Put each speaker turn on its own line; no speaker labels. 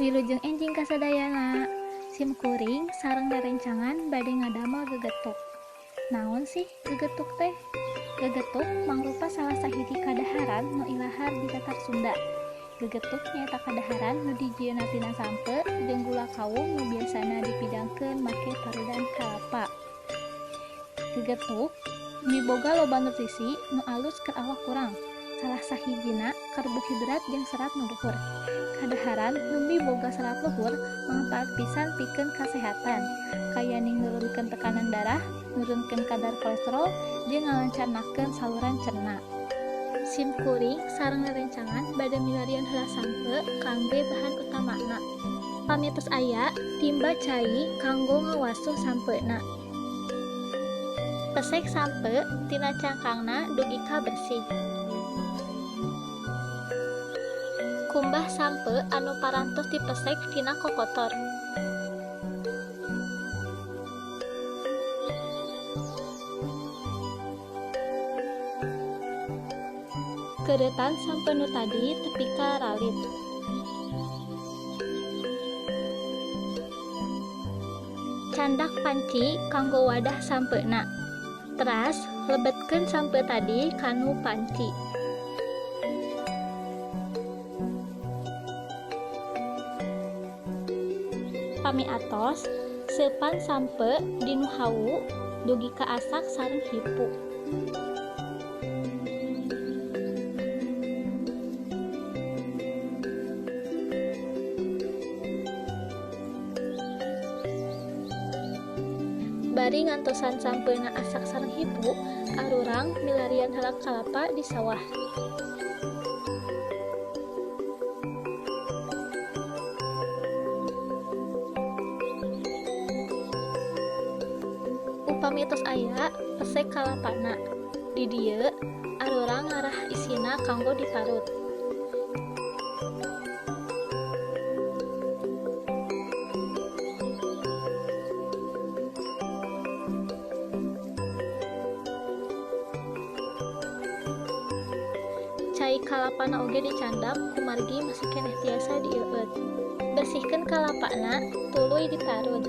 Wilujeng enjing kasadayana. Sim kuring sareng rerencangan bade ngadamel gegetuk. Naon sih gegetuk teh? Gegetuk mangrupa salah sahiji kadaharan nu ilahar di Tatar Sunda. Gegetuk nyaeta kadaharan nu dijieunna tina sampeu jeung gula kawung nu biasana dipidangkeun make parudan kalapa. Gegetuk miboga loba nutrisi nu alus keur awak urang. Salah sahijina karbohidrat jeung serat nu luhur. Kadaharan nu miboga serat luhur mangpaat pisan pikeun kasehatan, kayaning nurunkeun tekanan darah, nurunkeun kadar kolesterol, jeung ngalancarnakeun saluran cerna. Sim kuring sareng rerencangan bade milarian heula sampeu kangge bahan utamana. Pami tos aya, timba cai kanggo ngawasuh sampeuna. Pesek sampeu tina cangkangna dugi ka bersih. Kumbah sampeu anu parantos dipesek tina kokotor. Keureutan sampeu nu tadi tepi ka ralit. Candak panci kanggo wadah sampeuna. Teras lebetkeun sampeu tadi kanu panci. Pami atos, seupan sampeu dinu hawu dugi ka asak sareng hipu. Bari ngantosan sampeuna asak sareng hipu, arurang milarian heula kalapa di sawah. Upami tos aya, pesek kalapana. Di dieu, arurang ngarah isina kanggo diparut. Cai kalapana oge dicandak kumargi masih keneh tiasa dieueut. Bersihkeun kalapana tuluy diparut.